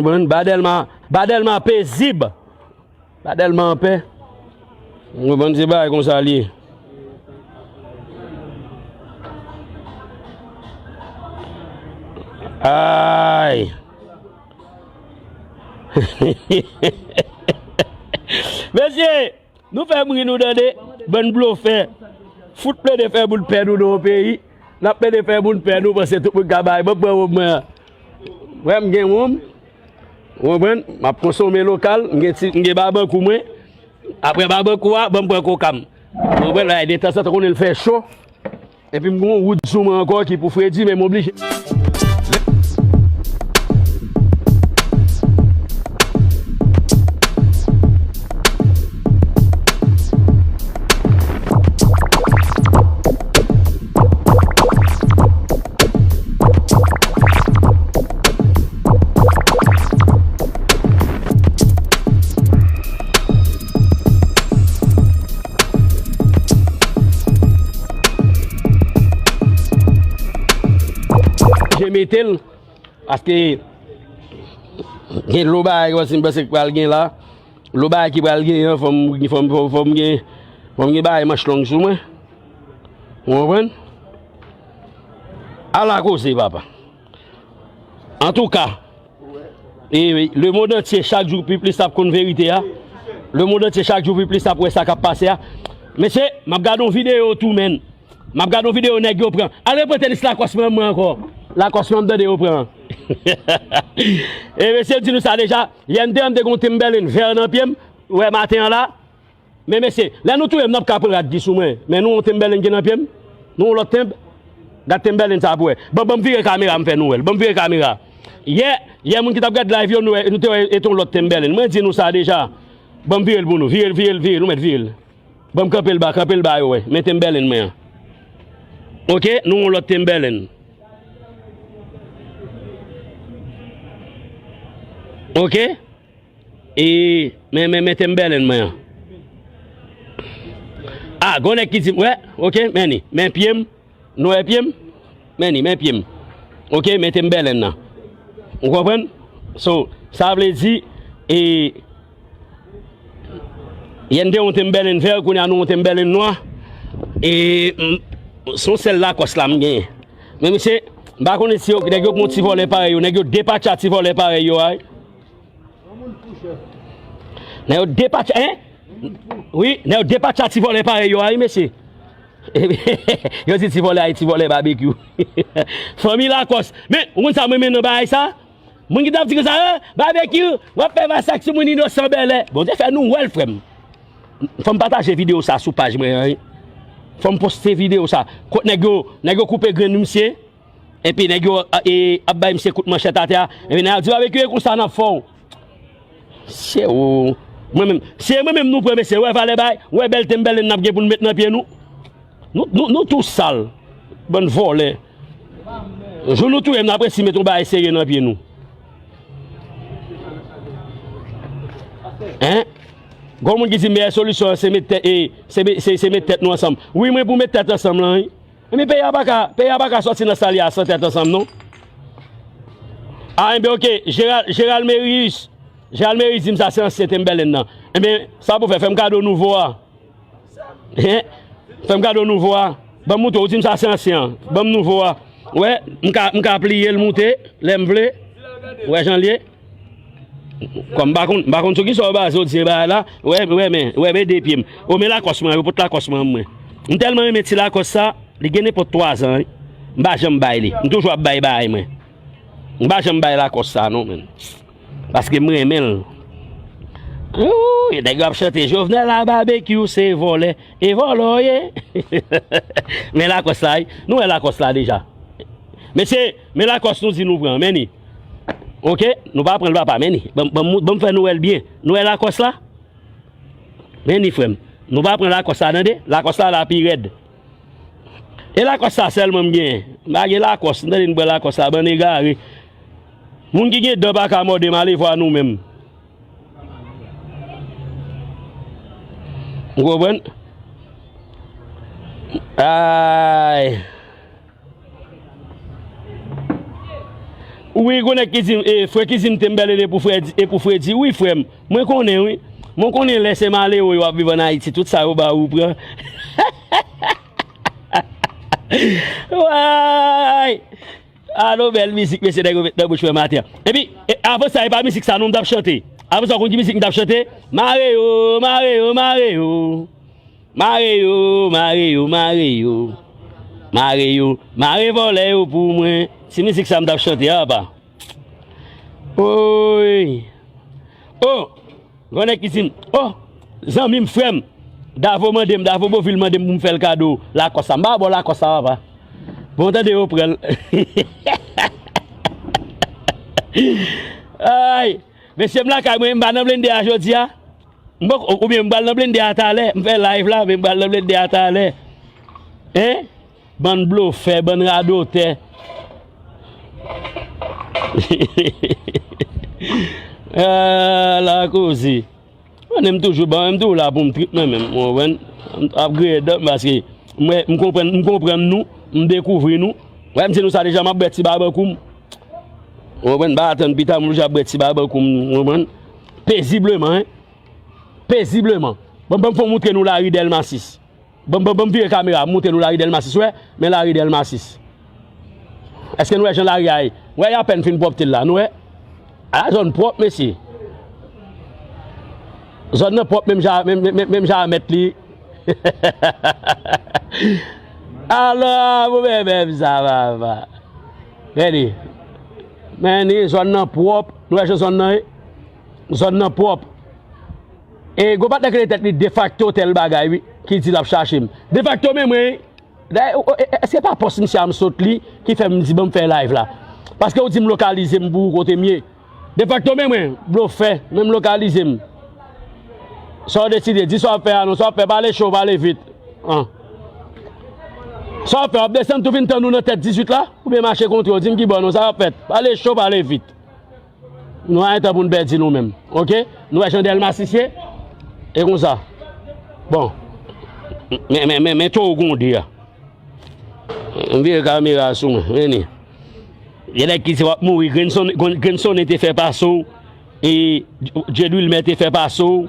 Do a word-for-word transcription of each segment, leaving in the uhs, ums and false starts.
Konprann? Ba Dèlma, ba Dèlma pezib. Ba Dèlma anpè. Ou konprann se bagay konsa l ye. Ay. Mesye, nou fè m ri nou tande, bann blofè. Fout plede fè moun pè nou nan yon peyi. N ap plede fè moun pè nou, panse tout moun ka bay. Ban m pran wonm mwen an. Frè m gen wonm. Ou konprann? M ap konsome lokal, m gen ti, m gen babankou mwen. Apre babankou a, ban m pran koka m. Ou konprann? Detanzantan konnen l fè cho. Epi m gen yon wood sou mwen ankò ki pou fredi, men m oblije. Je mete l, paske gen lo bagay ki pral gen la. Lo bagay ki pral gen an, fò m, fò m, fò m, fò m gen, fò m gen bagay manch long sou mwen. Ou konprann? Ala koze, papa. Antouka, e, lemonn antye chak jou pi plis ap konn verite a. Lemonn antye chak jou pi plis ap wè sa k ap pase a. Mesye, m ap gade yon videyo tou, menn. M ap gade yon videyo nèg yo pran. Al repran tenis Lakòs mwen an mwen ankò. Lakòs mwen an m tande yo pran. E mesye, m di nou sa deja. Yè m te, m te gen yon Timberland vè nan pye m. Ou wè maten an la. Men mesye, lè nou touye m, n ap ka pran rad di sou mwen. Men nou yon Timberland ki nan pye m. Nou yon lòt Timb. Gad Timberland sa pou wè. Ban, ban m vire kamera, m fè nou wè l. Ban m vire kamera. Yè, yè moun ki t ap gad live yo, nou wè, nou te wè e te yon lòt Timberland. Mwen di nou sa deja. Ban m vire l pou nou. Vire l, vire l, vire l. Nou mèt vire l. Ban m kanpe l ba, kanpe l ba yo wè. Men Timberland mwen an. Oke, nou yon lòt Timberland. Oke? E, men, men, men Timberland mwen an. A, gon nèg ki di m, wè, oke, men ni, men pye m, nou wè pye m, men ni, men pye m. Oke, men Timberland nan. Ou konprann? So, sa vle di, e, yè n te yon Timberland vè, kounye a nou yon Timberland nwa. E, m, se yon sèl Lakòs la m genyen. Men mesye, m pa konnen si yo, nèg yo pran ti vòlè parèy yo, nèg yo depatcha ti vòlè parèy yo a. Nèg yo depatcha, en? Wi, nèg yo depatcha ti vòlè parèy yo a, wi, mesye. Yo di ti vòlè Ayiti, vòlè babekyou. Fanmi Lakòs. Men, ou konn sa mwen renmen nan bagay sa? Moun ki t ap di konsa, "Eh, babekyou, w ap fè masak sou moun inosan bèlè." Bondye fè nou wè l, frè m. Fò m pataje videyo sa sou paj mwen an, wi. Fò m poste videyo sa. Kot nèg yo, nèg yo koupe grenn misye. Epi nèg yo, e, ap bay misye kout manchèt atè a. Epi nèg yo di, "Babekyou, e konsa n ap fè w." Se ou. Mwen menm, se mwen menm nou pran mesye, wè valè bay, wè bèl Timberland n ap gen pou n met nan pye nou. Nou, nou, nou tou sal. Bann vòlè. Jou nou touye m, n ap resi met yon bagay serye nan pye nou. Hein? Gon moun ki di meyè solisyon an se met tèt, e, se, se, se met tèt nou ansanm. Wi, mwen pou met tèt ansanm lan, wi. Ebyen, peyi a pa ka, peyi a pa ka sòti nan sa l ye a san tèt ansanm, non. A, enben, oke, Jeral, Jeral Merius, Jeral Merius di m sa se ansyen Timberland nan. Enben, sa pou fè, fè m kado nouvo a. Hein? Fè m kado nouvo a. Ban m moutre w, ou di m sa se ansyen an. Ban m nouvo a. Wè, m ka, m ka pliye l moute, lè m vle. Wè jan l ye. Kòm m pa konn, m pa konn sou kisa w baze w di bagay la. Wè, wè, men, wè, men de pye m. O, men Lakòs mwen, yo pot Lakòs mwen, mwen. M tèlman renmen ti Lakòs sa, li gen nenpòt twa zan, wi. M pa janm bay li. M toujou ap bay bagay mwen. M pa janm bay Lakòs sa, non, menn. Paske m renmen l. Ooh, nèg yo ap chante, "Jovenel a babekyou, se vòlè, e vòlè w ye." Men Lakòs la, wi. Nou wè Lakòs la deja. Mesye, men Lakòs nou di nou pran, men ni. Oke, nou pa pran l papa, men ni. Ban, ban, ban m fè nou wè l byen. Nou wè Lakòs la? Men ni, frè m. Nou pa pran Lakòs la, tande? Lakòs la, la pi rèd. E Lakòs sa sèlman m genyen. M pa gen Lakòs, m tande n pran Lakòs la, bann egare. Moun ki gen dan pa ka mòde m, ale vwa nou menm. Ou konprann? Ay. Wi, gon nèg ki di m, e, frè ki di m te m bèlele pou frè di, e pou frè di, wi, frè m. Mwen konnen, wi. Mwen konnen lè se malere yo ap viv ann Ayiti, tout sa yo ba ou pran. Way! Alo, bèl mizik, mesye, nèg yo met nan bouch mwen maten an. Epi, e, avan sa, e pa mizik sa non m t ap chante. Avan sa, w konn ki mizik m t ap chante? Mare yo, mare yo, mare yo. Mare yo, mare yo, mare yo. Mare yo, mare vòlè yo pou mwen. Se mizik sa m t ap chante a, papa. Oy. Oh! Gon nèg ki di m, oh! Zanmi m, frè m, Davo mande m, Davo Bovil mande m pou m fè l kado Lakòs sa. M pa ba w Lakòs sa, papa. Bon, tande yo pran l. Ay! Mesye, m lakay mwen, m pa nan blende a jodi a. M poko, oubyen m pral nan blende a talè. M fè live la, men m pral nan blende a talè. Hein? Bann blofè, bann radotè. Ah, la koze. Mwen, m toujou, bon, m toujou la pou m trip mwen menm, ou konprann? M ap griyen dan m paske m wè, m konprann, m konprann nou, m dekouvri nou. Wè, m di nou sa deja, m ap bwè ti babankou m. Ou konprann? M pa atann pita, m toujou ap bwè ti babankou m, ou konprann? Pezibleman, hein? Pezibleman. Bon, ban m fè w montre nou lari Dèlma sis. Ban m, ban m, ban m vire kamera, m montre nou lari Dèlma sis, wè, men lari Dèlma sis. Èske nou wè jan lari a ye? Wè, y apèn fin pwòpte l la, nou wè? A, zòn pwòp, mesye. Zòn nan pwòp, menm jan, menm, menm, menm jan a mèt li. Alò, pou bèbè m sa, papa. Gade. Men ni zòn nan pwòp. Nou wè jan zòn nan ye? Zòn nan pwòp. E gwo patnè ki rele tèt li Defakto tèl bagay, wi, ki di l ap chache m. Defakto, men mwen, dayè, o, o, e, èske pa pòs misye a m sot li ki fè m di ban m fè live la? Paske w di m lokalize m pou ou kote m ye. Defakto, men mwen, blofè, men m lokalize m. Sa w deside, di sa w ap fè a non, sa w ap fè, pale cho, pale vit. An. Sa w ap fè, w ap desann tou vin tann ou nan tèt dizuit la? Oubyen mache kontre w, di m ki bò non, sa w ap fèt? Pale cho, pale vit. Nou pa gen tan pou n pèdi nou menm, oke? Nou wè jan Dèlma sis ye? E konsa. Bon. Men, men, men, men towo gwonde a. M vire kamera sou mwen, men ni. Gen nèg ki di w ap mouri, Grenson, Gren-, Grensonnen te fè pase w, e Djed Wilmè te fè pase w.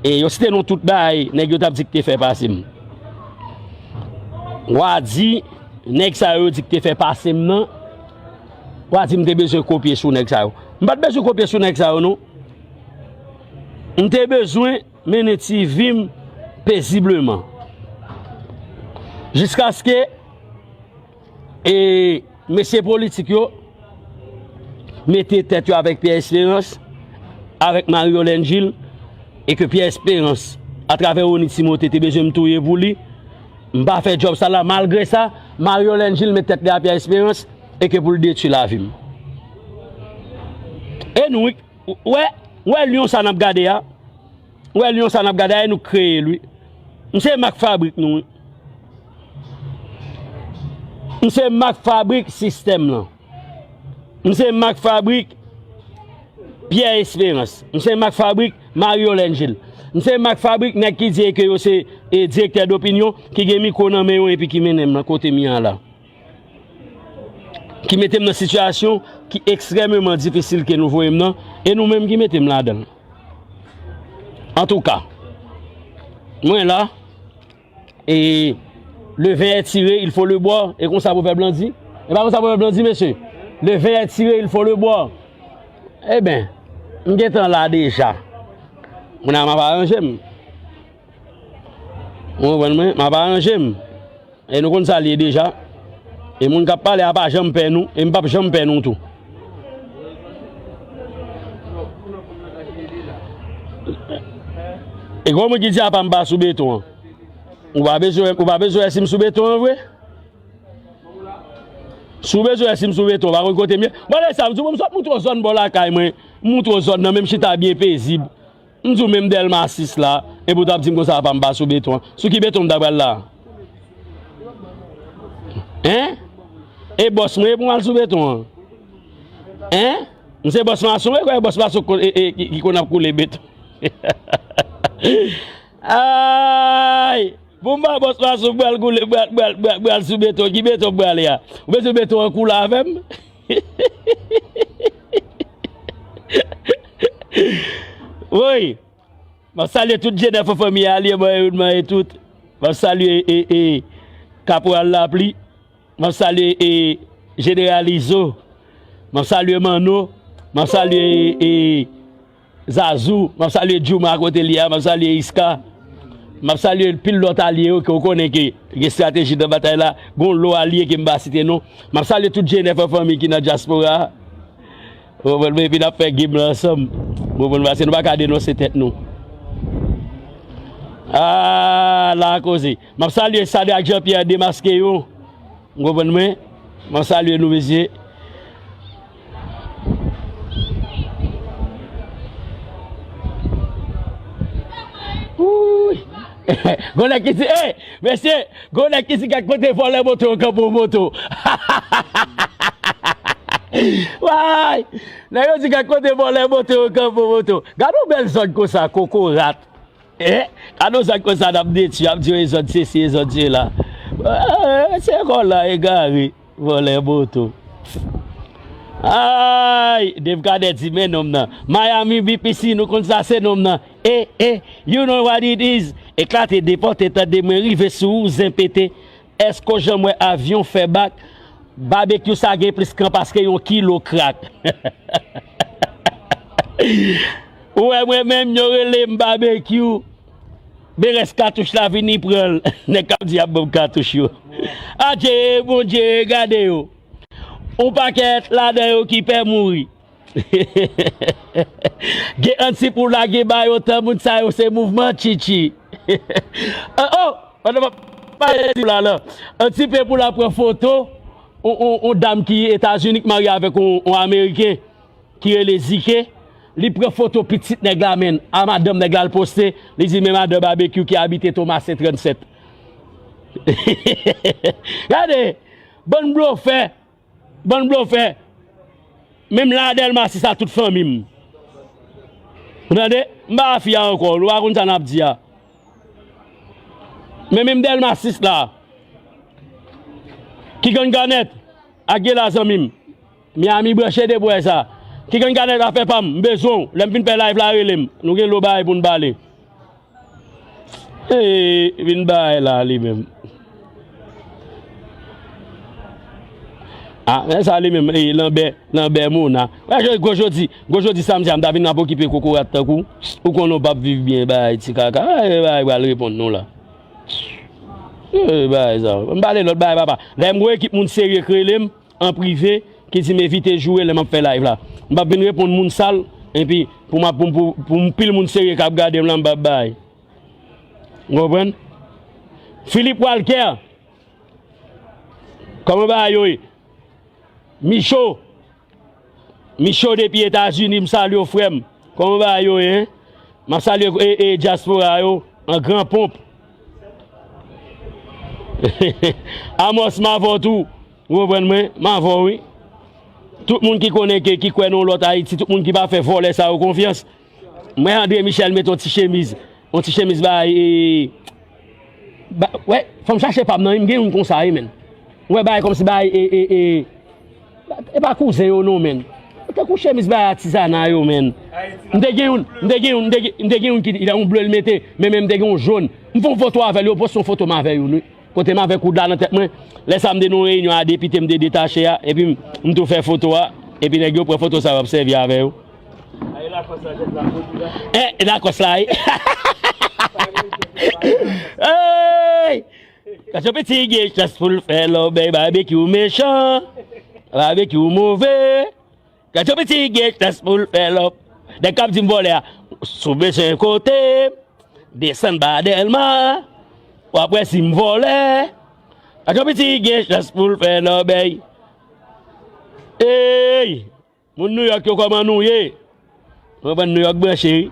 E yo site non tout bagay, nèg yo t ap di k te fè pase m. W a di, nèg sa yo di k te fè pase m nan, w a di m te bezwen kopye sou nèg sa yo. M pa t bezwen kopye sou nèg sa yo, non. M te bezwen mennen ti vi m pezibleman. Jiskaske e mesye politik yo mete tèt yo avèk Pierre Espérance, avèk Mario Lengil, e ke Pierre Espérance, atravè Rony Timothé, te bezwen m touye pou li. M pa fè djòb sa la, malgre sa, Mario Lengil met tèt li a Pierre Espérance, e ke pou l detwi lavi m. E nou, wi, wè, wè lyon sa n ap gade a, Wè, lyon sa n ap gade a, e nou k kreye l, wi. M se mak fabrik nou, wi. M se mak fabrik sistèm lan. M se mak fabrik Pierre Espérance. M se mak fabrik Mario Lengil. M se mak fabrik nèg ki di ke yo se, e, direktè dopinyon, ki gen mikwo nan men yo epi ki mennen m nan kote m ye a la. Ki mete m nan sitiyasyon ki ekstrèmeman difisil ke nou voye m nan, e nou menm ki mete m ladan l. Antouka, mwen la, e le vin est tiré, il faut le boire, e konsa pwovèb lan di. E pa konsa pwovèb lan di, mesye? Le vin est tiré, il faut le boire. Eben, m gentan la deja. Kounye a m ap aranje m. Ou konprann mwen? M ap aranje m. E nou konn sa l ye deja. E moun k ap pale a pa janm pè nou, e m p ap janm pè nou tou. E gwo moun ki di apa m pa sou beton an. Ou pa bezwen, ou pa bezwen wè si m sou beton an vre? Si w bezwen wè si m sou beton, ou pa konn kote m ye? Bon, lè sa, m di w, bon, m sot moutre w zòn bò lakay mwen. M moutre w zòn nan, men m chita byen pezib. M di w menm Dèlma sis la, epi w t ap di m konsa apa m pa sou beton an. Sou ki beton m ta pral la? Hein? E bòs mwen, e pou m al sou beton an? Hein? M se bòs mason, e kwè bòs mason ko-, e, e, ki, ki konn ap koule beton. Ay! Pou m pa bòs mason, m pral koule, m pral, m pral, m pral, m pral sou beton. Ki beton m prale a? Ou bezwen beton an koule avè m? Woy! M ap salye tout Jenèf an fanmi a, alye mwen, youn mwen e tout. M ap salye e, e, Kaporal Lapli. M ap salye e, Jeneral Izo. M ap salye Manno. M ap salye e, e, Zazou. M ap salye Jouma kote li a. M ap salye Iska. M ap salye pil lòt alye yo ke w konnen ke gen estrateji nan batay la. Gon lo alye ke m pa site non. M ap salye tout Jenèf an fanmi ki nan dyaspora a. Ou konprann mwen? Epi n ap fè game lan ansanm. Ou konprann? Paske nou pa ka denonse tèt nou. Ah, la koze. M ap salye Sadrac Jean Pierre demaske yo. Ou konprann mwen? M ap salye nou, mesye. Wouy! Gon nèg ki di, hey, mesye, gon nèg ki di gad kote vòlè moto yo kanpe yon moto. Way! Nèg yo di gad kote vòlè moto yo kanpe yon moto. Gad yon bèl zòn konsa, kokorat. Eh, gad yon zòn konsa n ap detwi, ap di yo e zòn sesi, e zòn sela. Eh, se kòl la egare. Vòlè moto. Ay, Dave Cadet di men nonm nan. Miami B P C, nou konn sa se nonm nan. Eh, eh, you know what it is. Eklate, depòte, tande mwen rive sou ou, zen pete. Èske w janm wè avyon fè bak? Babekyou sa gen plis kan paske yon kilo krak. Ou wè mwen menm, yo rele m Babekyou. Men rès katouch la vini pran l. Nèg k ap di y ap ban m katouch yo. Adje, Bondye, gade yo. On pakèt ladan yo ki pè mouri. Gen anti pou lage ba yo tan moun sa yo se mouvman tchitchi. Oh, oh, pandan m ap pale di la la. Anti pe pou la pran foto. On, on, on dam ki Etazini ki marye avèk on, on Ameriken. Ki rele Zike, li pran foto pitit nèg la menn, a madanm nèg la l poste, li di men madanm Babekyou ki abite Tomasen trannsèt. Gade, bann blofè, bann blofè, menm la Dèlma sis la tout fanmi m. Ou tande? M pa fi a ankò, nou pa konn sa n ap di a. Men menm Dèlma sis la, ki gann ganèt, ak gen la zanmi m. Miami branche depi w wè sa. Ki gann ganèt afè pa m, m bezwen w. Lè m fin fè live la, rele m. Nou gen lo bagay pou n pale. Ee, vin bay la li menm. Ah, men sa li menm, ee, Lanbè, Lanbè Mona. Wè, jodi, gwo jodi, gwo jodi samdi a, m ta vin ap okipe kokorat tankou w. Ou konnen w p ap viv byen, bay ti kaka. Ee, bay pral reponn nou la. Ee, bay sa. M pale lòt bagay, papa. Lè m gwo ekip moun serye k rele m, an prive ki di m evite joure lè m ap fè live la. M p ap vin reponn moun sal, epi pou m ap, pou, pou, pou m pil moun serye k ap gade m la, m p ap bay. Ou konprann? Philippe Walker, kòman bagay yo ye? Micho, Micho depi Etazini, m salye w, frè m. Kòman bagay yo ye, hein? M ap salye, e, e, dyaspora yo, an gran ponp. Amos, m avè w tou. Ou konprann mwen? M avè w, wi. Tout moun ki konnen ke, ki kwè nan yon lòt Ayiti, tout moun ki pa fè vòlè sa yo konfyans. M wè André Michel met yon ti chemiz, yon ti chemiz bay, e, ba, wè, fò m chache pa m nan, wi, m gen youn konsa, wi, menn. M wè bay kòmsi bay, e, e, e, e pa kouzen yo non, menn. Tankou chemiz bay atizana yo, menn. M te gen youn, m te gen youn, m te gen, m te gen youn ki, yon ble l mete, men, men m te gen yon jòn. M fè yon foto avè l, yo poste yon foto m avè youn, wi. Kote m avèk wood la nan tèt mwen. Lè sa m te nan yon reyinyon a depite m te detache a, epi m, m tou fè foto a, epi nèg yo pran foto sa yo ap sèvi avè yo. Ay, Lakòs la, jèt la, pwodui la. Eh, Lakòs la, wi. Hey! Gad yon piti gen chans pou l fè lòbèy, Babekyou mechan, Babekyou move. Gad yon piti gen chans pou l fè lòp. Nèg k ap di m vòlè a, si w bezwen kote, desann ba Dèlma, w ap wè si m vòlè. Gad yon piti gen chans pou l fè lòbèy. Ey! Moun Nouyòk yo, kòman nou ye? Mwen konprann Nouyòk branche, wi.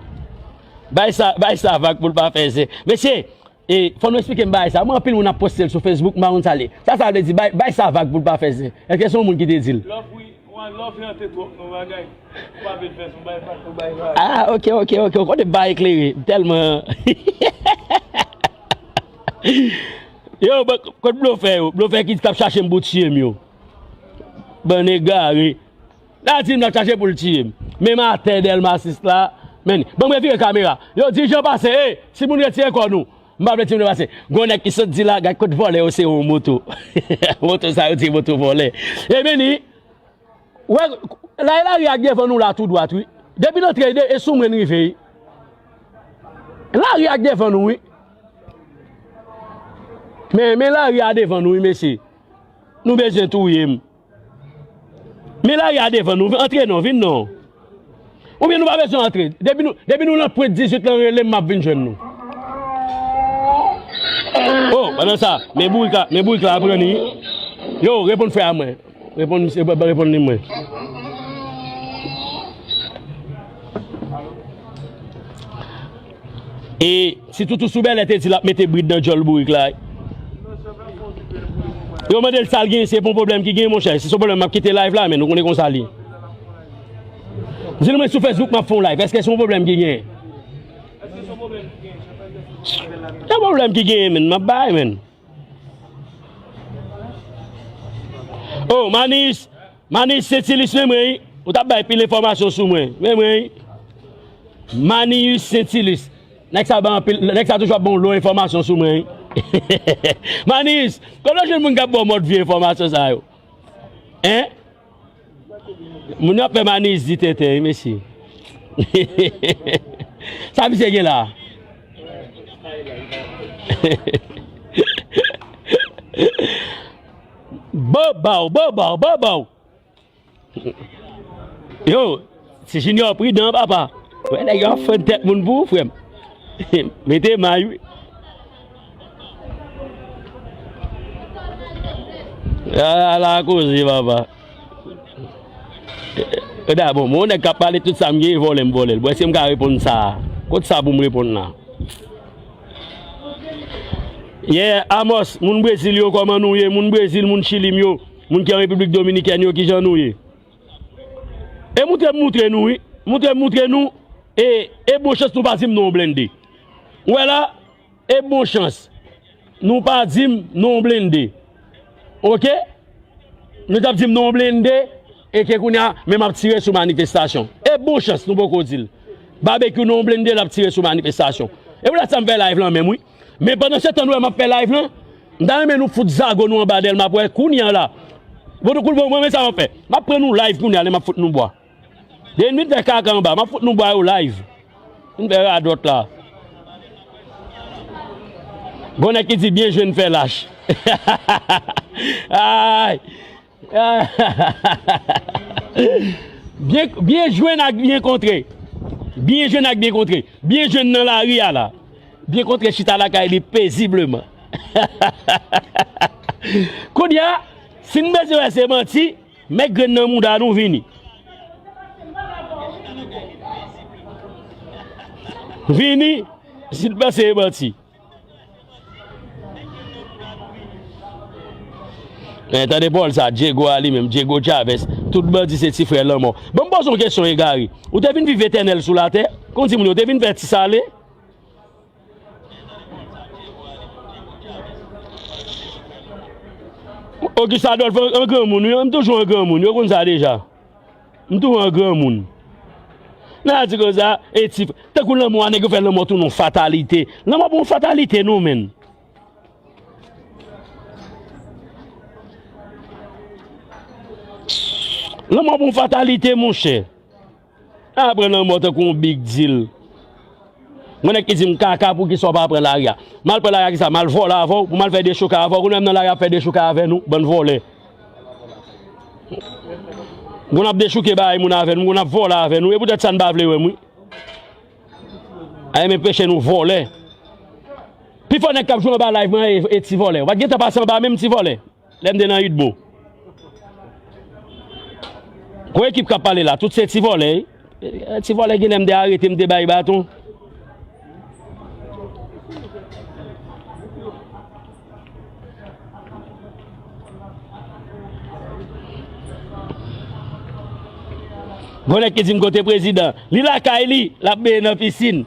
Bay sa, bay sa vag pou l pa fè zen. Mesye, e, fò nou eksplike m bagay sa. Mwen anpil moun ap poste l sou Facebook, m pa konn sa l ye. Sa sa vle di, bay, bay sa vag pou l pa fè zen. Èske se yon moun ki te di l? Love, wi. Wan love yon te twòp nou bagay. Ou pa vle fè sou bay vag, sou bay vag. Ah, ok, ok, ok. Ou konnen bay eklere. M tèlman. Yo, bon, kot blofè yo? Blofè ki t ap chache m pou tiye m yo. Bann egare. L a di m l ap chache pou l tiye m. Menm atè Dèlma sis la, men, ban m revire kamera. Yo di jan pase, e, timoun retire kò nou. M pa vle timoun yo pase. Gon nèg ki sot di la, gad kot vòlè yo sere yon moto. Moto sa yo di moto vòlè. Ebyen ni, wè, la e lari a k devan nou la tou dwat, wi. Depi n antre, de, e sou mwen n rive, wi. Lari a k devan nou, wi. Men, men lari a devan nou, wi, mesye. Nou bezwen touye m. Men lari a devan nou, antre non, vin non. Oubyen nou pa bezwen antre. Depi nou, depi nou nan pwent dizuit lan, rele m, m ap vin jwenn nou. O, pandan sa, men bourik la, men bourik la ap ranni. Yo, reponn frè a mwen. Reponn, reponn li mwen. E si Toutou sou Bèlè te di l ap mete brid nan djòl bourik la, yo mande l sa l gen, se pa yon pwoblèm ki gen, monchè. Si se yon pwoblèm, m ap kite live la, men nou konnen konsa l ye. Di l mwen sou Facebook, m ap fè yon live. Èske se yon pwoblèm ki gen? Se yon pwoblèm ki gen, men m ap bay, men. Oh, Manich, Manich Sentilis, men mwen, wi. Ou t ap bay pil enfòmasyon sou mwen. Men mwen, wi. Manich Sentilis. Nèg sa ban anpil, nèg sa toujou ap ban yon lo enfòmasyon sou mwen, wi. Manich, kote w jwenn moun k ap ba w mòd vye enfòmasyon sa yo? Hein? Moun yo ap fè Manich di tenten, wi, mesye. Sa misye gen la? Bobaw, bobaw, bobaw. Yo, ti Junior pridan, papa. Wè, nèg yo ap fann tèt moun pou ou, frè m. Mete may, wi. Ala koze, papa. E da, bon, mwen, nèg k ap pale tout sa m gen, vòlè m vòlè l. Bon, èske m ka reponn sa? Kot sa pou m reponn la? Yeah, Amos, moun Brezil yo, kòman nou ye? Moun Brezil, moun Chili m yo, moun ki an Repiblik Dominikèn yo, kijan nou ye? E moutre m moutre nou, wi. Moutre m moutre nou. E, e bon chans nou pa di m non blende. Ou wè la? E bon chans nou pa di m non blende. Oke? Nou t ap di m non blende, e ke kounye a, men m ap tire sou manifestasyon. E bon chans nou poko di l. Babekyou non blende, l ap tire sou manifestasyon. E poutèt sa m fè live lan menm, wi. Men pandan se tan nou wè m ap fè live lan, m ta renmen nou fout zago nou anba Dèlma pou wè kounye a la. Bon, nou koul bon, mwen, men sa m ap fè. M ap pran nou live kounye a, lè m ap fout nou bwa. Depi m fin fè kaka anba, m ap fout nou bwa yo live. M fè radòt la. Gon nèg ki di byen jwenn fè lach. Ay! Byen, byen jwenn ak byen kontre. Byen jwenn ak byen kontre. Byen jwenn nan lari a la. Byen kontre chita lakay li pezibleman. Kounye a, si n bezwen wè se manti, met grenn nan mouda nou, vini. Vini, si n panse e manti. Men, tande pawòl sa, Diego a li menm, Diego Chavez, tout bandi se ti frè lanmò. Ban m poze w yon kesyon egare. Ou te vin viv etènèl sou latè? Kon timoun yo, ou te vin fè ti sale? Auguste Adolphe an, an granmoun, wi, m toujou an granmoun, yo konn sa deja. M toujou an granmoun. Nan di konsa, e ti, tankou lanmò a, nèg yo fè lanmò tounen yon fatalite. Lanmò pa yon fatalite, non, menn. Lanmò pa yon fatalite, monchè. A pran lanmò tankou yon big deal. Mwen nèg ki di m kaka, poukisa w pa pran lari a? M al pran lari a kisa? M al vòlè avè w, pou m al fè dechouke avè w. Kounye a m nan lari ap fè dechouke avè nou, bann vòlè. Moun ap dechouke bagay moun avè nou, moun ap vòlè avè nou. E poutèt sa n pa vle wè m, wi. A, e men peche nou vòlè. Pifò nèg k ap jwe anba live mwen e, e ti vòlè. Ou pa t gentan pase anba menm, ti vòlè. Lè m te nan Udbo. Gwo ekip k ap pale la, tout se ti vòlè, wi. E, ti vòlè genlè m te arete, m te bay baton. Gwo nèg ki di m kote prezidan. Li lakay li, l ap benyen nan pisin.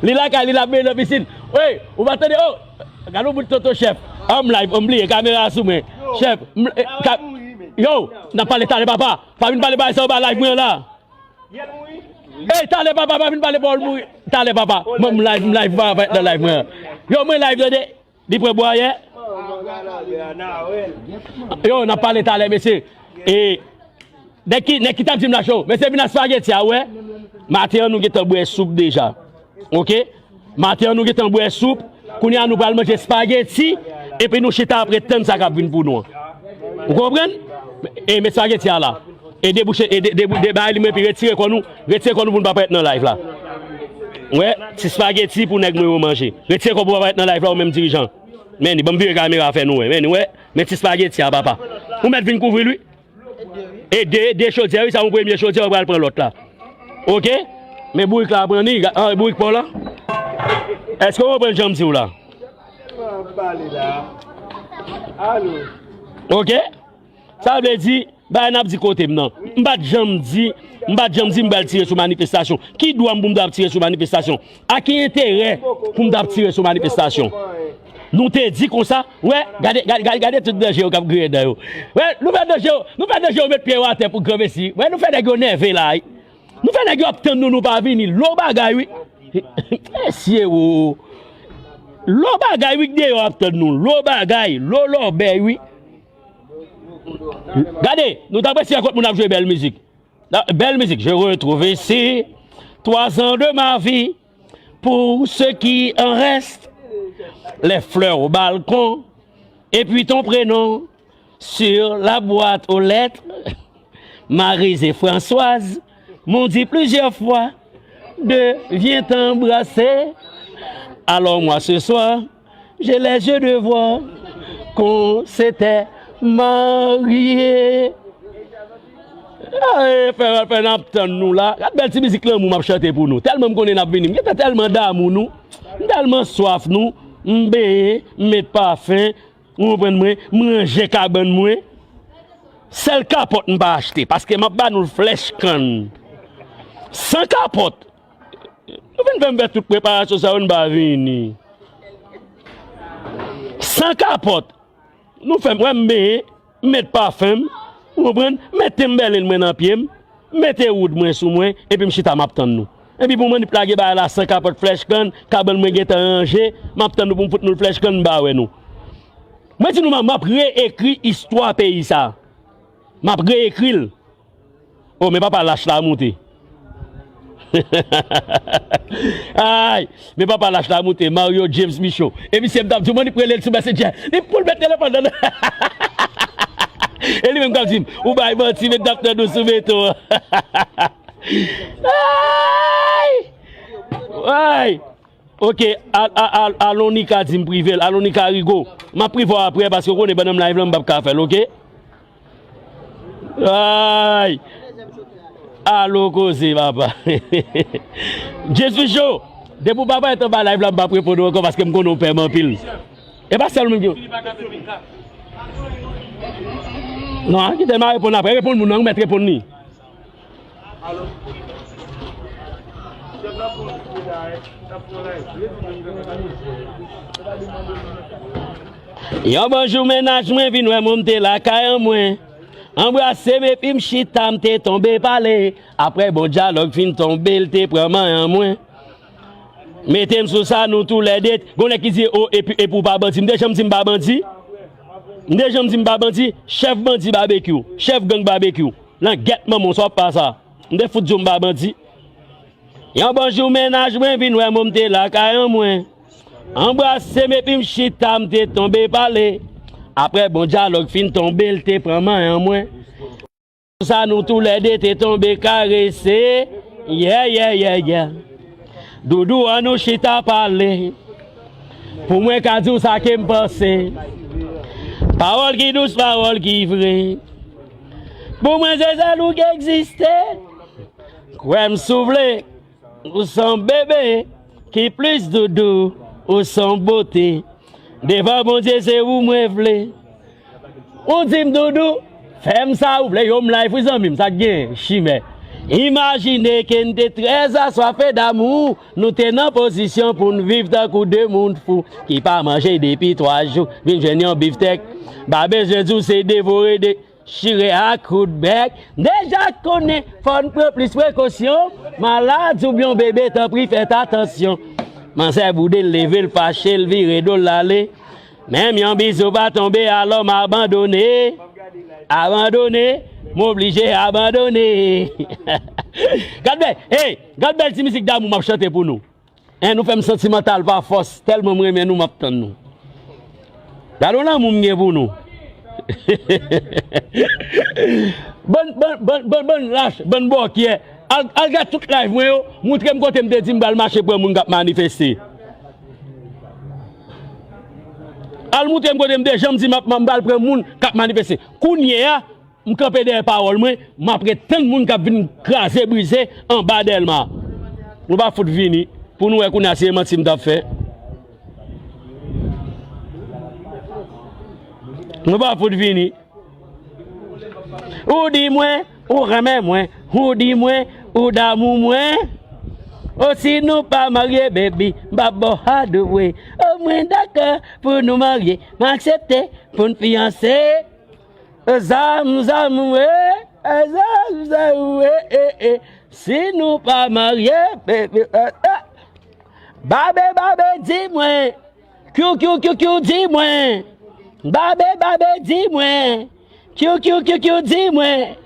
Li lakay li, l ap benyen nan pisin. Wi, ou pa tande, o, gade yon bout tonton chèf. Ah, m live, m bliye, kamera sou mwen. Chèf, m, eh, ka, yo, n ap pale talè, papa. Pa vin pale bagay sa yo ba live mwen la. Ey, talè, papa, pa vin pale Paul mouri. Talè, papa. Mwen, m live, m live, papa, nan live mwen. Yo, mwen live, tande. Li pran bwa yè. Yo, n ap pale talè, mesye. E, nèg ki, nèg ki t ap di m la cho. Mesye, vin ak spageti a, wè. Maten an, nou gentan bwè soup deja. Oke? Maten an, nou gentan bwè soup. Kounye a, nou pral manje spageti. Epi nou chita apre tann sa k ap vin pou nou an. Ou konprann? E met spageti a la. E debouche, e de, de, de, bay li mwen, epi retire kò nou. Retire kò nou pou nou pa parèt nan live la. Wè, ti spageti pou nèg mwen yo manje. Retire kò pou pa parèt nan live la, ou menm dirijan. Men, ban m vire kamera fè nou wè. Men, wè, men ti spageti a, papa. Ou mèt vin kouvri l, wi. E de, de chodyè, wi, sa yon premye chodyè, ou pral pran lòt la. Oke? Men bourik la pran ni, ah, bourik pa w la. Èske w konprann jan m di w la? Oke? Sa vle di, bagay n ap di kote m nan. M pa t janm di, m pa t janm di m pral tire sou manifestasyon. Ki dwa m pou m ta ap tire sou manifestasyon? A ki enterè pou m ta ap tire sou manifestasyon? Nou te di konsa, wè, gade, gade, gade, gade tout danje yo k ap griyen dan yo. Wè, nou fè danje yo, nou fè danje yo met pye yo atè pou granmesi. Wè, nou fè nèg yo nève la, wi. Nou fè nèg yo ap tann nou, nou pa vini. Lo bagay, wi. Mesye, wo. Lo bagay, wi, k deyò ap tann nou. Lo bagay, lo lòbèy, wi. Gade, nou t ap resi a kot moun ap jwe bèl mizik. Ah, bèl mizik. Je retrouve ici trois ans de ma vie. Pour ce qui en reste, les fleurs au balcon, et puis ton prénom sur la boîte aux lettres. Marise et Françoise m'ont dit plusieurs fois de viens t'embrasser. Alors moi ce soir, j'ai les yeux de voir qu'on s'était mariés. Ay, fè, fè n ap tann nou la. Gad bèl ti mizik lanmou m ap chante pou nou. Tèlman m konnen n ap vini. M gentan tèlman damou nou. M tèlman swaf nou. M benyen, m met pafen. Ou konprann mwen? M ranje kabann mwen. Sèl kapòt m pa achte, paske m ap ba nou l flèch kann. San kapòt. Nou fin fè m fè tout preparasyon sa yo, n pa vini. San kapòt. Nou fè m wè m benyen, m met pafen m, ou konprann, mete m bèlen mwen nan pye m, mete wood mwen sou mwen, epi m chita m ap tann nou. Epi pou manip lage bagay la san kapòt flèch kann, kabann mwen gentan ranje, m ap tann nou pou m fout nou l flèch kann, m pa wè nou. Mwen di nou, m ap, m ap reekri istwa peyi sa. M ap reekri l. Oh, men papa lach la moute. Ay, men papa lach la moute, Mario James Michaud. E misye m t ap di w, mwen li prele l sou Messenger. Li pou l met telefòn nan. E li menm k ap di m, ou bay manti, men t ap tann ou sou beton an. Ay! Ay! Oke, al, al, al, Alonika di m prive l. Alonika Rigo. M ap prive w aprè, paske w konnen pandan m live la, m p ap ka fè l, oke? Ay! Alo koze, papa. Jesús Show, depi w pa parèt anba live la, m p ap reponn ou ankò, paske m konnen w pè m anpil. E pa sèl ou menm ki. Non, kite m a reponn aprè. Reponn moun nan, ou mèt reponn li. Yon bon jou, mennaj mwen vin wè mwen, m te lakay an mwen. Anbrase m epi m chita, m te tonbe pale. Apre bon dyalòg fin tonbe, l te pran manyen mwen. Mete m sou sa, nou toulède. Gon nèg ki di, o, epi, epi w pa bandi. M te janm di m pa bandi? M te janm di m pa bandi? Chèf bandi Babekyou, chèf gang Babekyou. Langèt manman w, sa w ap pa sa. M te fout di w m pa bandi. Yon bon jou, mennaj mwen vin wè mwen, m te lakay an mwen. Anbrase m epi m chita, m te tonbe pale. Apre bon dyalòg fin tonbe, l te pran manyen mwen. Sa nou toulède te tonbe karese. Yeah, yeah, yeah, yeah. Doudou, ann nou chita pale. Pou mwen ka di w sa ke m panse. Pawòl ki dous, pawòl ki vre. Pou mwen, se sèl ou ki egziste. Kwè m si w vle. Ou s on bebe ki plis Doudou, ou s on bote. Devan Bondye, se ou mwen vle. Ou di m, Doudou, fè m sa ou vle. Yo, m live wi, zanmi m, sa k gen, chimè. Imajine ke n te trè aswafe damou, nou te nan pozisyon pou n viv tankou de moun fou, ki pa manje depi twa jou, vin jwenn yon biftèk. Pa bezwen di w se devore, dechire ak kout bèk. Deja konnen, fò n pran plis prekosyon. Malad oubyen yon bebe, tanpri fèt atansyon. Manzè boude l, leve l, fache l, vire do l, l ale. Menm yon bizou pa tonbe, alò m abandone. Abandone, m oblije abandone. Gad bèl, hey, gad bèl ti mizik damou m ap chante pou nou. Hein, nou fè m santimantal pa fòs, tèlman m renmen nou, m ap tann nou. Gade yon lanmou m gen pou nou. Bann, bann, bann, bann, bann lach, bann bòkyè. Al, al gade tout live mwen yo, moutre m kote m te di m pral mache pran moun k ap manifeste. Al moutre m kote m te janm di m ap, m pral pran moun k ap manifeste. Kounye a, m kanpe dèyè pawòl mwen, m ap ret tann moun k ap vin kraze brize anba Dèlma. Nou pa fout vini pou nou wè kounye a si e manti m t ap fè. Nou pa fout vini. Ou di mwen, ou renmen mwen, ou di mwen, ou damou mwen. O si nou pa marye, baby, m pa ba w hadouwe. O mwen dakò pou nou marye, m aksepte pou n fiyanse. Zam, zam, we, zam, zam, we, e, e. Si nou pa marye, baby, eh, eh. Babe, babe, di mwen. Kyou, kyou, kyou, kyou, di mwen. Babe, babe, di mwen. Kyou, kyou, kyou, kyou, di mwen.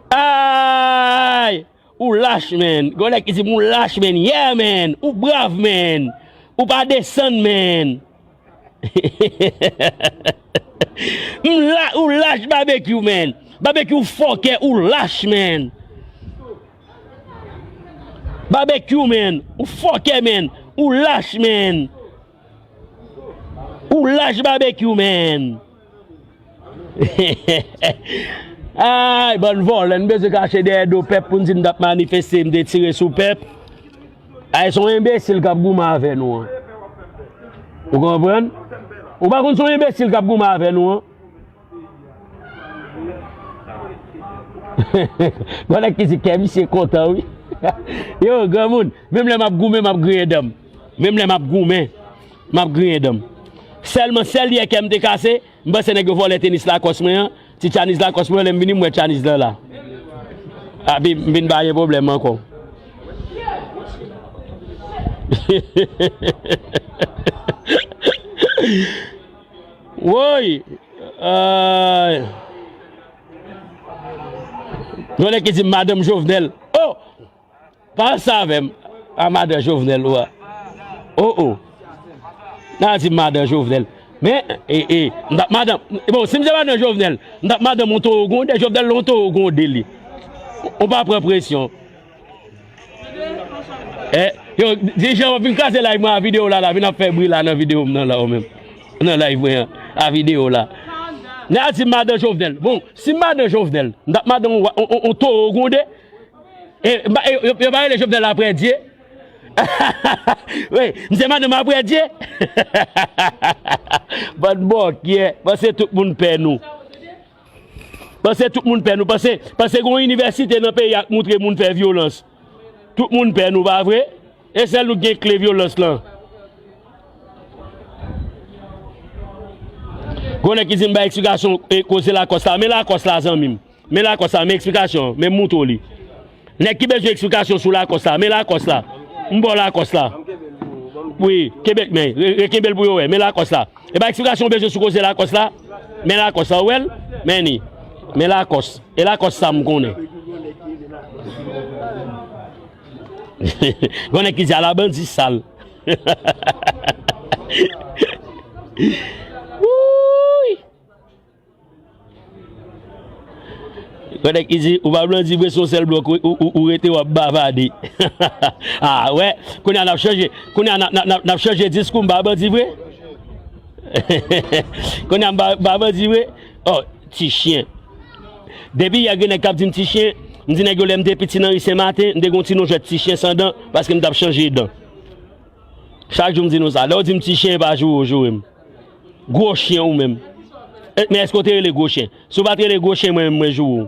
Ay! Ou lach, man. Gon nèg ki di m ou lach, man. Yeah, man. Ou brav, man. Ou pa desann, man. M la, ou lach, Babekyou, man. Babekyou fòkè, ou lach, man. Babekyou, man. Ou fòkè, man. Ou lach, man. Ou lach, Babekyou, man. Ay, bann vòlè, n bezwen kache dèyè do pèp pou n di n t ap manifeste, m te tire sou pèp. Ay, se yon enbesil k ap goumen avè nou an. Ou konprann? Ou pa konn se yon enbesil k ap goumen avè nou an? Gon nèg ki di kè misye kontan, wi. Yo, granmoun, menm lè m ap goumen, m ap griyen dan m. Menm lè m ap goumen, m ap griyen dan m. Sèlman, sèl yè kè m te kase, m panse nèg yo vòlè tenis Lacoste mwen an, ti tchaniz Lacoste mwen, lè m vini, m wè tchaniz lan la. Epi m vin ba gen pwoblèm ankò. Woy! Ay! Gon nèg ki di m madanm Jovenel. Oh! Pa sa avè m. A madan Jovenel ou a. Oh, oh. Nan di m madan Jovenel. Men, e, e, m t ap madan, bon, si m se madan Jovenel, m t ap madan m yon towo gwonde, Jovenel yon towo gwonde li. Ou pa pran presyon. Eh, yo, dirijan, w ap vin kraze live mwen a videyo la, la, vin ap fè bri la nan videyo m nan la, ou menm. Nan live mwen an, a videyo la. Nan di m madan Jovenel. Bon, si m madan Jovenel, m t ap madan yon, yon, yon, yon towo gwonde, E, ba, e, yo, yo pa rele Jovenel Laprèdye? Wi, m se madanm Laprèdye. Bann bòkyè, panse tout moun pè nou. Panse tout moun pè nou. Panse, panse gen yon inivèsite nan peyi a k moutre moun fè vyolans. Tout moun pè nou, pa vre? E sèl nou k gen kle vyolans lan. Gon nèg ki di m bay eksplikasyon, e, koze Lakòs la. Men Lakòs la, zanmi m. Men Lakòs la, men eksplikasyon, men m moutre w li. Nèg ki bezwen eksplikasyon sou Lakòs la, men Lakòs la. M ba w Lakòs la. Wi, kenbe l, men, re-, rekenbe l pou yo wè, men Lakòs la. E pa eksplikasyon w bezwen sou koze Lakòs la? Men Lakòs la, ou wè l? Men ni. Men Lakòs. E Lakòs sa m konnen. Gon nèg ki di ala bandi sal. Wouy! Gon nèg ki di, ou pa bandi vre, se yon sèl blòk, ou, ou, ou, ou rete, w ap bavade. Ah, wè, kounye a n ap chanje, kounye a n ap, n ap, n ap, n ap chanje diskou, m pa bandi vre. Kounye a m pa, pa bandi vre. Oh, ti chen. Depi yè gen nèg k ap di m ti chen, m di nèg yo lè m te piti nan ri Senmaten, m te gen yon ti non jwèt ti chen san dan, paske m t ap chanje dan. Chak jou m di nou sa. Lè w di m ti chen, pa joure w, joure m. Gwo chen ou menm. E, men èske w te rele gwo chen? Si w pa t rele gwo chen, mwen menm, mwen joure w.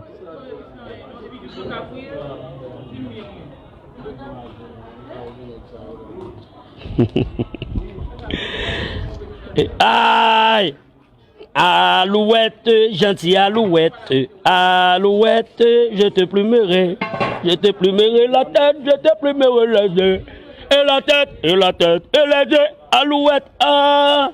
Ay! Alouette, gentille alouette, alouette, je te plumerai, je te plumerai la tête, je te plumerai les yeux, et la tête, et la tête, et les yeux, alouette, ah.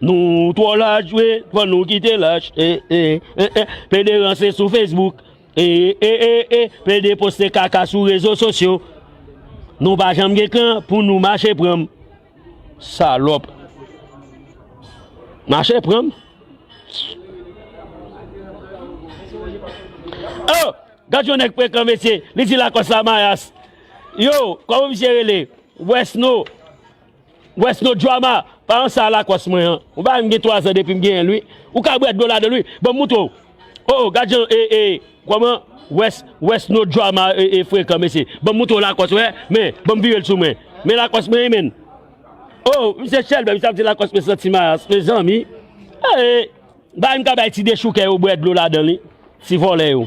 Nou twò la jwe, fò nou kite lach, eh, eh, eh, eh. Plede ranse sou Facebook, eh, eh, eh, eh. Plede poste kaka sou rezo sosyo. Nou pa janm gen kran pou nou mache pran m. Salòp. Mache pran m. Oh! Gad yon nèg frekan, mesye. Li di Lakòs la mayas. Yo, kòman misye rele? Wesno. Wesno Drama. Pa ansa Lakòs mwen an. Ou pa m gen twa zan depi m genyen l, wi. Ou ka bwè dlo ladan l, wi. Ban m moutre w. Oh, gad jan, e, e, kòman? Wes, Wesno Drama, e, e, frekan, mesye. Ban m moutre w Lakòs, wè. Men, ban m vire l sou mwen. Men Lakòs mwen, men. Oh, misye chèlbè, misye ap di Lakòs mwen santi mayas, mezanmi. Hey, bay m ka bay ti dechoukè yo bwè dlo ladan li. Ti vòlè yo.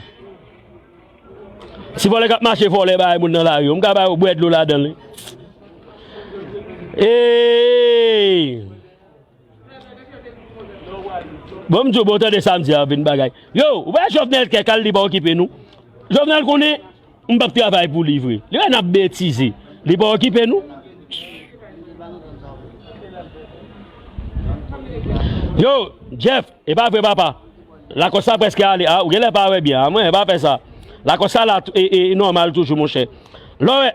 Ti vòlè k ap mache vòlè bay moun nan lari yo. M ka bay yo bwè dlo ladan li. Hey! Bon, m di w, bon, tande sa m di a, vin bagay. Yo, ou wè Jovenel kèk al li pa okipe nou. Jovenel konnen m p ap travay pou li vre. Li wè n ap betize. Li pa okipe nou. Yo, Jeff, e pa vre papa. Lakòs la prèske ale. A, ou genlè pa wè byen. A, mwen, e pa fè sa. Lakòs la la, e, e, nòmal toujou, monchè. Lè w wè,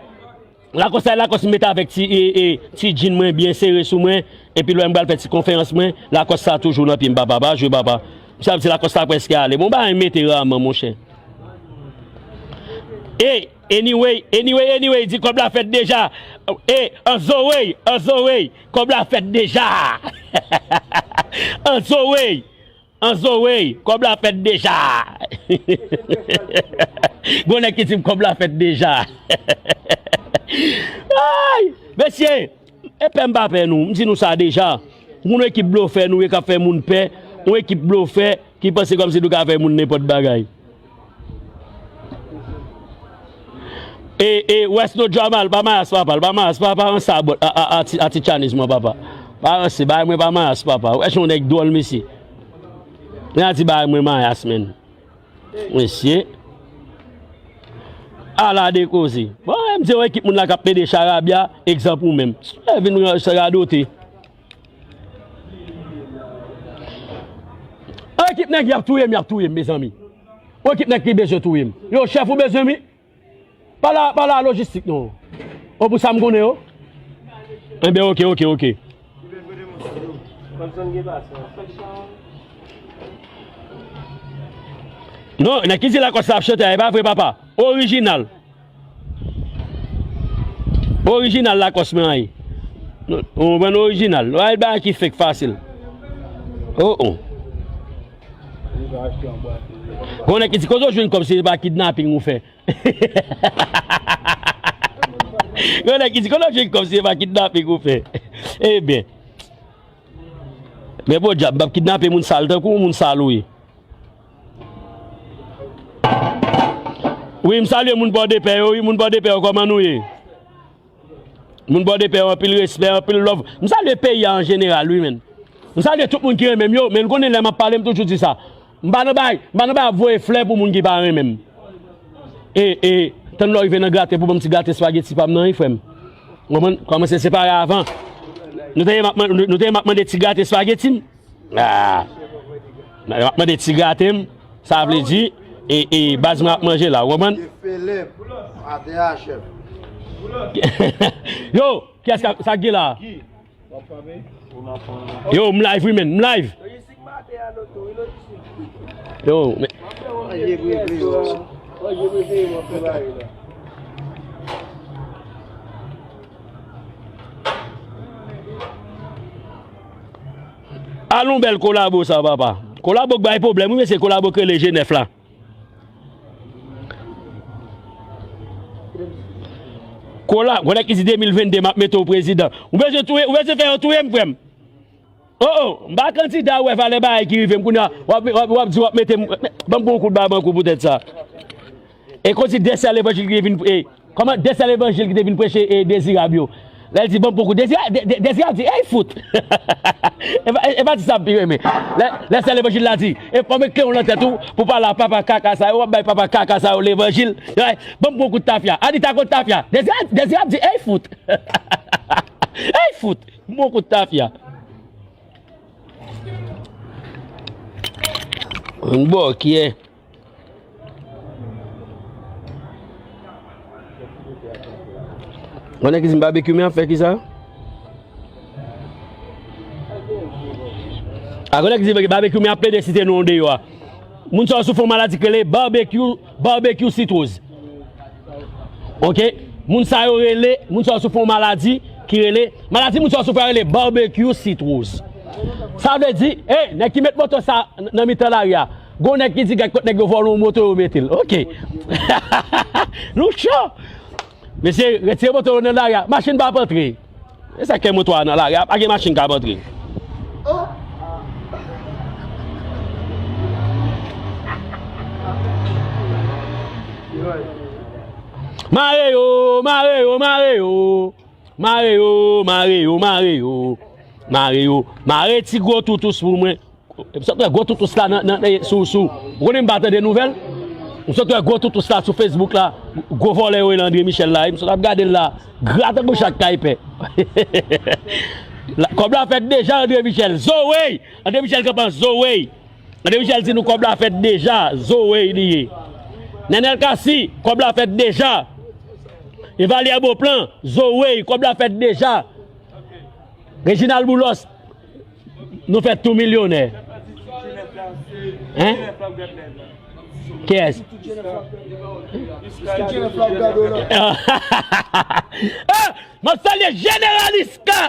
Lakòs sa, Lakòs m mete avèk ti, e, e, ti djin mwen byen sere sou mwen, epi lè m pral fè ti konferans mwen, Lakòs sa toujou nan pye m, papa, pa jwe, papa. M sa di Lakòs sa prèske ale. Bon, bagay m mete raman, monchè. E, anyway, anyway, anyway, di kòb la fèt deja. E, anzowey, anzowey, kòb la fèt deja. Anzowey. Anzowey, kòb la fèt deja. Gon nèg ki di m kòb la fèt deja. Ay, mesye, e pè m pa pè nou, m di nou sa deja. Moun ekip blofè nou ye k ap fè moun pè, yon ekip blofè ki panse kòmsi nou ka fè moun nenpòt bagay. E, e, West No Drama, l pa mayas papa, l pa mayas papa, an sabòt, a, a, a, ti, a ti Chinese mwen papa. Pa ranse, bagay mwen pa mayas papa. Wè, se yon nèg dwòl, mesye. Nèg la di bagay mwen mayas, menn. Mesye. Ala de koze. Bon, m di yon ekip moun la k ap plede charabya, egzanp ou menm. Vin radote. Yon ekip nèg y ap touye m, y ap touye m, mezanmi. Yon ekip nèg ki bezwen touye m. Yo, chèf ou bezwen m, wi. Pa la, pa la lojistik non. O, pou sa m konnen yo. Enben, oke, oke, oke. Non, nèg ki di Lakòs la ap chante a, e pa vre, papa. Orijinal. Orijinal Lakòs mwen an ye. Ou konprann, orijinal. Ou pa met bagay ki fake fasil. Oh, oh. Gon nèg ki di, kote w jwenn kòb si se pa kidnaping ou fè? Gon nèg ki di, kote w jwenn kòb si se pa kidnaping ou fè? Ebyen. Men podyab, m p ap kidnape moun sal tankou w, moun sal ou ye. Wi, m salye moun Pòdepè yo, wi, moun Pòdepè yo, kòman nou ye? Moun Pòdepè yo, anpil respè, anpil love. M salye peyi a an jeneral, wi, menn. M salye tout moun ki renmen m yo, men n konnen lè m ap pale, m toujou di sa. M pa nan bay, m pa nan bay ap voye flè pou moun ki pa renmen m. E, e, tann lè w rive nan graten pou ban m ti graten espageti pa m nan, wi, frè m. Ou konprann? Kòmanse separe avan. Nou te ye m ap man-, nou, nou te ye m ap mande ti graten espageti m. Ah. M ap mande ti graten m, sa vle di, e, e, baz mwen ap manje la, ou konprann? Yo, kiyès sa k gen la? Yo, m live wi, menn, m live. Yo, men. Alon bèl kolabo sa, papa. Kolabo k bay pwoblèm, wi, mesye, kolabo k rele G nèf la. Kola, gon nèg ki di de mil venn de m ap mete w prezidan. Ou bezwen touye, ou bezwen fè yo touye m, frè m. Oh, oh, m pa kandida, ou wè valè bagay ki rive m kounye a, w ap, w ap, w ap di w ap mete m, ban m pran yon kout ba ban kou poutèt sa. E konsi de sè levanjil ki te vin, e, kòman de sè levanjil ki te vin preche e Dezirab yo. Lè l di, ban m pran yon kout, Dezirab, De-, De-, Dezirab di, ey fout! E pa, e pa ti sa m pi renmen. Lè, lè sè levanjil la di, e fò m met kleyon nan tèt ou pou pale a papa kaka sa yo, w ap bay papa kaka sa yo levanjil. Ey, ban m pran yon kout tafya. Anita konn tafya. Dezirab, Dezirab di, ey fout! Ey fout! M pran yon kout tafya. Yon bòkyè. Konnen ki di m babekyou men ap fè ki sa? A konnen ki di babekyou men ap plede site non deyò a. Moun sa yo soufri yon maladi ki rele babekyou, babekyou sitwoz. Ok? Moun sa yo rele, moun sa yo soufri yon maladi ki rele, maladi moun sa yo soufri a rele babekyou sitwoz. Sa vle di, e, nèg ki met moto sa nan mitan lari a. Gon nèg ki di gad kot nèg yo vòlè yon moto yo mete l. Ok. Nou cho. Mesye, retire moto yo nan lari a. Machin pa ap antre. E sa k fè moto a nan lari a, pa gen machin k ap antre. Mare yo, mare yo, mare yo. Mare yo, mare yo, mare yo. Mare yo. Mare ti gwo toutous pou mwen. M sot wè gwo toutous la nan, nan, nan, sou, sou. Ou konnen m pa tande nouvèl? M sot wè gwo toutous la sou Facebook la. Gwo vòlè yo rele André Michel la. M sot ap gade l la. Gra tankou chat kay pè. La, kòb la fèt deja, André Michel. Zoey! André Michel kanpe an Zoey. André Michel di nou kòb la fèt deja. Zoey li ye. Nenel Cassy, kòb la fèt deja. Evalière Beauplan, Zoey, kòb la fèt deja. Reginald Boulos, nou fè tou milyonè. Hein? Kiyès? Ah! M ap salye Jeneral Iska!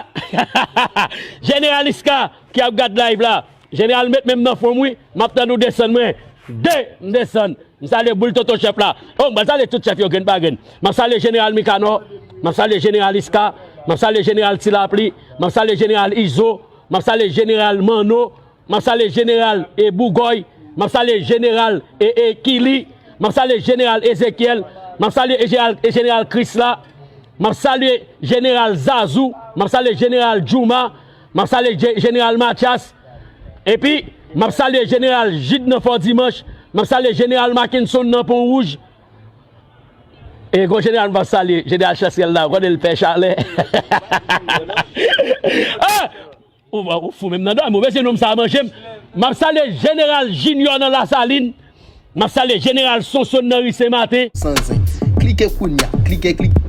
Jeneral Iska ki ap gad live la. Jeneral met men m nan fwon m wi. M ap tann ou desann mwen. De, m desann. M salye boul tonton chèf la. Oh, m pral salye tout chèf yo grenn pa grenn. M ap salye Jeneral Mikanò. M ap salye Jeneral Iska. M ap salye Jeneral Ti Lapli. M ap salye Jeneral Izo. M ap salye Jeneral Manno. M ap salye Jeneral, e, Bougòy. M ap salye Jeneral, e, e, Kili. M ap salye Jeneral Ezekyèl. M ap salye, e, Jeneral, e, Jeneral Krisla. M ap salye Jeneral Zazou. M ap salye Jeneral Djouma. M ap salye Je-, Jeneral Mathias. Epi, m ap salye Jeneral Jid nan Fò Dimanch. M ap salye Jeneral Mackenson nan Pon Wouj. E gon jeneral m ap salye, Jeneral Chansèl la, ou konnen l pè chalè. Ah! Ou, ou fou menm nan dòmi, ou bezwen nonm sa a manje m. M ap salye Jeneral Junior nan Lasalin. M ap salye Jeneral Sonson nan ri Sen Maten. San zen. Klike kounya, klike, klike.